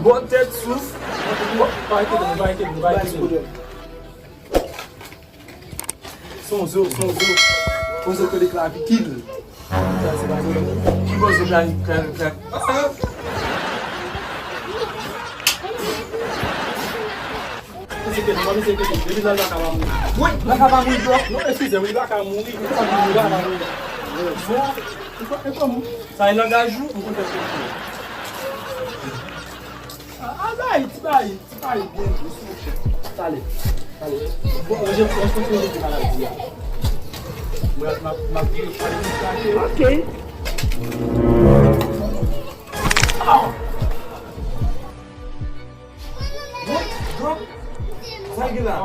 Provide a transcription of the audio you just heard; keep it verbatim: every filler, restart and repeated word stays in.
Bon tèt souf. Bon, pa enkyete nou, pa enkyete nou, pa enkyete nou. Son zo, son zo. Son zo kote klavikil. Sa se pa zo. Ki bò zo klavi-, klavi-, klavi-, Misye kete, mwen misye kete. Depi lè l pa ka pa mouri. Wi, l pa ka pa mouri, bro. Non, eskize m, li pa ka mouri. Li pa ka mouri. Bon, e kò-, e kòman? Sa e langaj ou? M konn fè kèk. Ah, bay, ti bay, ti bay, byen, byen, byen. Talè, talè. Bon, mwen, mwen, mwen, mwen, mwen, mwen, mwen, mwen, mwen, mwen, mwen, mwen, mwen, Bon, bon. Sa l gen la?